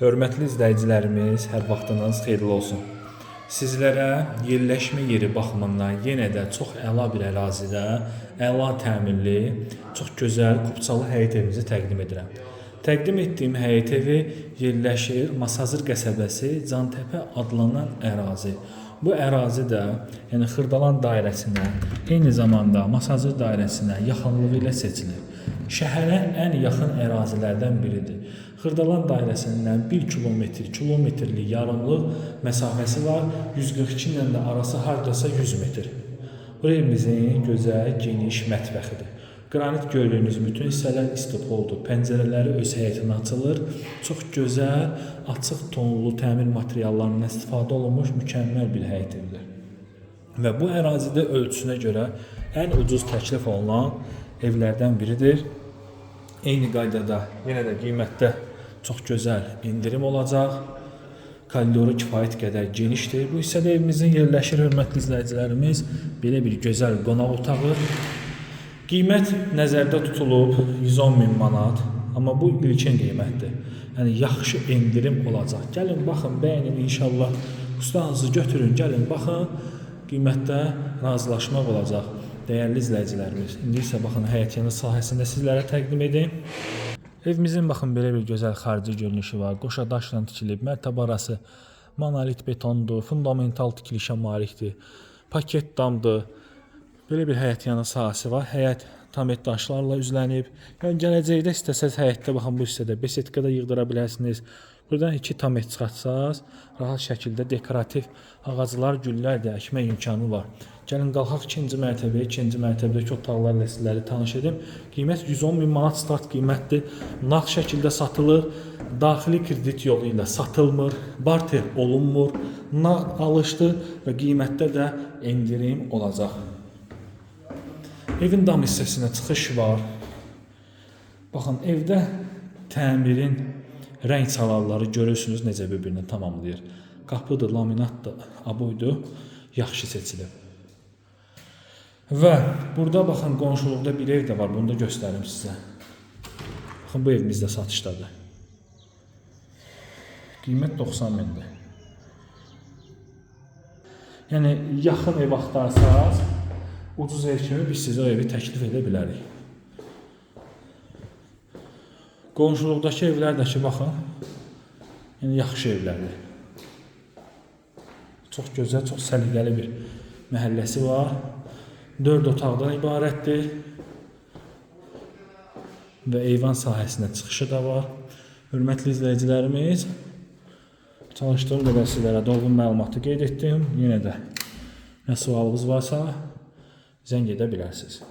Hörmətli izləyicilərimiz, hər vaxtınız xeyirli olsun. Sizlərə yerləşmə yeri baxımından yenə də çox əla bir ərazidə, əla təmirli, çox gözəl kupçalı həyət evimizi təqdim edirəm. Təqdim etdiyim həyət evi yerləşir Masazır qəsəbəsi Cantəpə adlanan ərazi. Bu ərazi də, yəni Xırdalan dairəsinə, eyni zamanda Masazır dairəsinə yaxınlığı ilə seçilir. Şəhərə ən yaxın ərazilərdən biridir. Xırdalan dairəsindən 1 kilometr, kilometrlik yarımlıq məsafəsi var. 142 ilə də arası hardasa 100 metr. Bu evimizin gözəl, geniş mətbəxidir. Qranit gördüyünüz bütün hissələr istipoldur. Pəncərələri öz həyətinə açılır. Çox gözəl, açıq tonlu təmir materiallarından istifadə olunmuş mükəmməl bir həyət evidir. Və bu ərazidə ölçüsünə görə ən ucuz təklif olunan evlərdən biridir. Eyni qaydada yenə də qiymətdə çox gözəl endirim olacaq. Koridoru kifayət qədər genişdir. Bu hissədə evimizin yerləşir, hörmətli izləyicilərimiz, belə bir gözəl qonaq otağı. Qiymət nəzərdə tutulub 110 min manat, amma bu ilkin qiymətdir. Yəni yaxşı endirim olacaq. Gəlin baxın, bəyənin inşallah. Ustanızı götürün, gəlin baxın. Qiymətdə razılaşmaq olacaq. Dəyərli izləyicilərimiz, indi isə baxın həyətyanı sahəsində sizlərə təqdim edim. Evimizin baxın belə bir gözəl xarici görünüşü var. Qoşa daşla tikilib, mərtəbə arası monolit betondur, fundamental tikilişə malikdir. Paket damdır. Belə bir həyətyanı sahəsi var. Həyət tamet daşlarla üzlənib. Yəni gələcəkdə istəsəz həyətdə baxın bu hissədə besetka da yığdıra bilərsiniz. Buradan 2 tamet çıxartsaz, rahat şəkildə dekorativ ağaclar, güllər də əkmək imkanı var. Gəlin qalxaq ikinci mərtəbəyə, ikinci mərtəbədəki otaqlarla sizləri tanış edim. Qiymət 110 min manat start qiymətdir. Nağd şəkildə satılır, daxili kredit yolu ilə satılmır, barter olunmur, nağd alışdır və qiymətdə də endirim olacaq. Evin dam hissəsinə çıxış var. Baxın, evdə təmirin rəng çalarları görürsünüz necə bir-birini tamamlayır. Qapıdır, laminatdır, aboydur, yaxşı seçilib. Və burada baxın qonşuluqda bir ev də var, bunu da göstərim sizə. Baxın bu evimiz də satışdadır. Qiymət 90 mindir. Yəni yaxın ev axtarsaz, ucuz ev kimi biz sizə o evi təklif edə bilərik. Qonşuluqdakı evlər də ki, baxın, yəni yaxşı evlərdir. Çox gözəl, çox səliqəli bir məhəlləsi var. 4 otaqdan ibarətdir. Və eyvan sahəsinə çıxışı da var. Hörmətli izləyicilərimiz, çalışdığım qədər sizlərə dolğun məlumatı qeyd etdim. Yenə də nə sualınız varsa zəng edə bilərsiniz.